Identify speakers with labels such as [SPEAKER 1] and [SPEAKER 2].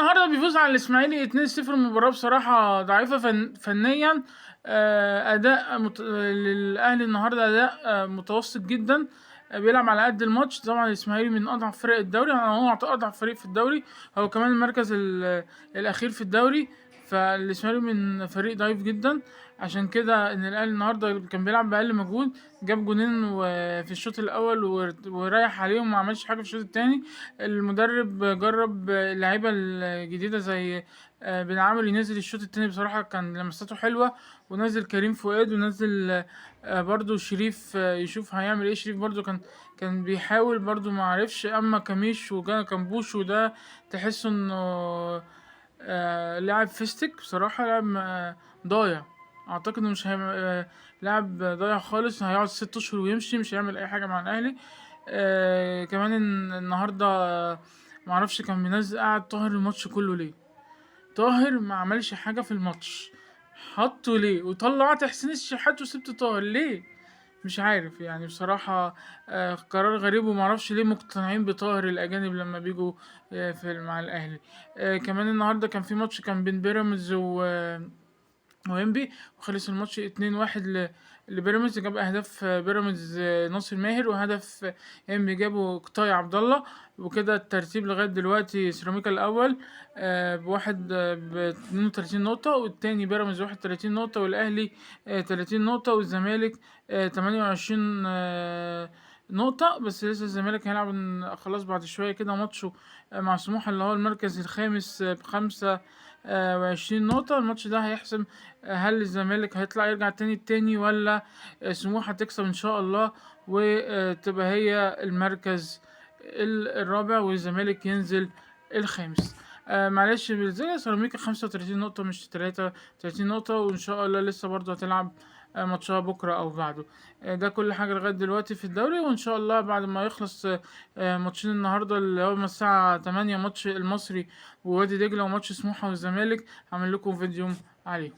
[SPEAKER 1] النهارده بيفوز على الاسماعيلي 2-0. المباراة بصراحة ضعيفة فنيا. اداء للاهلي النهارده اداء متوسط جدا، بيلعب على قد الماتش. طبعا الاسماعيلي من اضعف فرق الدوري، يعني هو اضعف فريق في الدوري، هو كمان المركز الاخير في الدوري. فالاسماعيلي من فريق ضعيف جدا، عشان كده ان الاهلي النهارده كان بيلعب باقل مجهود، جاب جونين في الشوط الاول وريح عليهم وما عملش حاجة في الشوط الثاني. المدرب جرب اللعيبة الجديدة زي بن عامر ينزل الشوط الثاني، بصراحة كان لمساته حلوة، ونزل كريم فؤاد، ونزل برضو شريف، يشوف هيعمل ايه. شريف برضو كان بيحاول برضو ما عرفش. اما كميش وكامبوش وده تحس انه لاعب فيستك بصراحة، لاعب ضايع، اعتقد انه مش هيعمل، لاعب ضايع خالص، هيقعد 6 اشهر ويمشي، مش هيعمل اي حاجة مع الاهلي. كمان النهارده، معرفش كان بينزل قعد طاهر الماتش كله ليه. طاهر ما عملش حاجة في الماتش، حطه ليه؟ وطلعت حسين الشحات وسبت طاهر ليه؟ مش عارف بصراحة، قرار غريب، ومعرفش ليه مقتنعين بطاهر الأجانب لما بيجوا مع الأهلي. كمان النهاردة كان في ماتش كان بين بيراميدز وإنبي، وخلص الماتش 2-1 لبيراميدز. جاب أهداف بيراميدز ناصر ماهر، وهدف إنبي جابه قطاي عبد الله. وكده الترتيب لغاية دلوقتي سيراميكا الأول، ب اتنين وتلاتين نقطة، والتاني بيراميدز واحد وتلاتين نقطة، والأهلي، تلاتين نقطة، والزمالك، تمانية وعشرين، نقطة. بس لسه الزمالك هيلعب خلاص بعد شوية كده ماتشه، مع سموحة اللي هو المركز الخامس، بخمسة، وعشرين نقطة. الماتش ده هيحسم، هل الزمالك هيطلع يرجع تاني التاني، ولا، سموحة تكسب إن شاء الله وتبقى هي المركز الرابع والزمالك ينزل الخامس. معلش بالزمالك سيراميكا خمسة وتلاتين نقطة مش تلاتة وتلاتين نقطة، وإن شاء الله لسه برضه هتلعب، ماتشها بكرة أو بعده. ده كل حاجة لغاية دلوقتي في الدوري، وإن شاء الله بعد ما يخلص، ماتشين النهاردة اللي هو الساعة 8، ماتش المصري ووادي دجلة وماتش سموحة والزمالك، هعمل لكم فيديو عليهم.